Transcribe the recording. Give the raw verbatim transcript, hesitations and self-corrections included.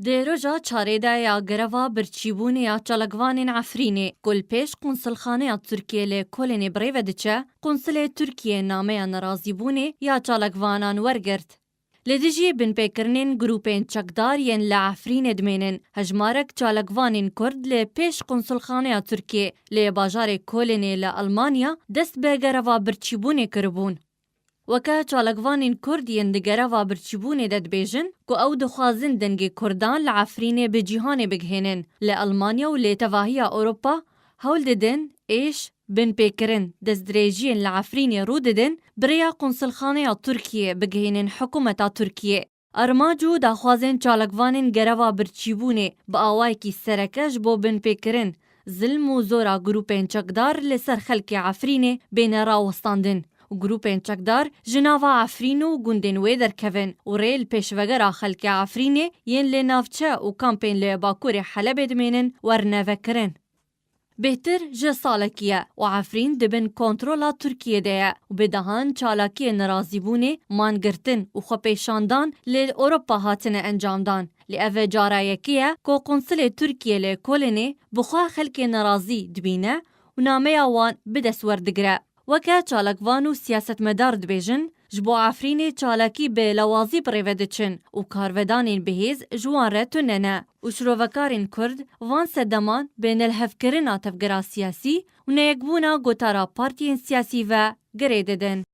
Di roja çarê de ya greva birçîbûnê ya çalakvanên Efrînê, ku li pêş qunsilxaneya Tirkiyê li Kolênê bi rê ve diçe, qunsilê Tirkiyê nameya nerazîbûnê ya çalakvanan wergirt. Li dijî binpêkirinên grûpên çekdar yên li Efrînê dimênin, hejmarek çalakvanên Kurd li pêş qunsilxaneya Tirkiyê li bajarê Kolênê li Elmanya dest bi greva birçîbûnê kiribûn. Weke çalakvanên Kurd yên di greva birçîbûnê de dibêjin ku ew dixwazin dengê Kurdan li Efrînê bi cîhanê bigihênin, li Elmanya û li tevahiya Ewropa hewl didin êş, binpêkirin, destdirêjiyên li Efrînê rû didin, bi rêya qunsilxaneya Tirkiyê bigihînin hikûmeta Tirkiyê. Armanc û daxwazên çalakvanên greva birçîbûnê bi awayekî sereke ji bo binpêkirin, zilm û zora grûpên çekdar li ser xelkê Efrînê bêne rawestandin û grûpên çekdar ji nava Efrîn û gundên wê derkevin û rê li pêşvegera xelkê Efrînê yên li navçe û kampên li Bakurê Helebê dimênin werne vekirin. Bêhtir ji salekî ye û Efrîn di bin kontrola Tirkiyê de ye û bi dehan çalakiyên nerazîbûnê, mangirtin û xwepêşandan li Ewropa hatine encamdan. Lê ev e cara yekê ye ku qunsilê Tirkiyê li Kolênê bi xwe xelkê nerazî dibîne û nameya wan bi dest werdigire. Weke çalakvan û siyasetmedar dibêjin, ji bo Efrînê çalakî bi lawazî bi rê ve diçin û karvedanên bihêz ji wan re tune ne û şirovekarên Kurd van sedeman bi nelhevkirina tevgera siyasî û neyekbûna gotara partiyên siyasî ve girê didin.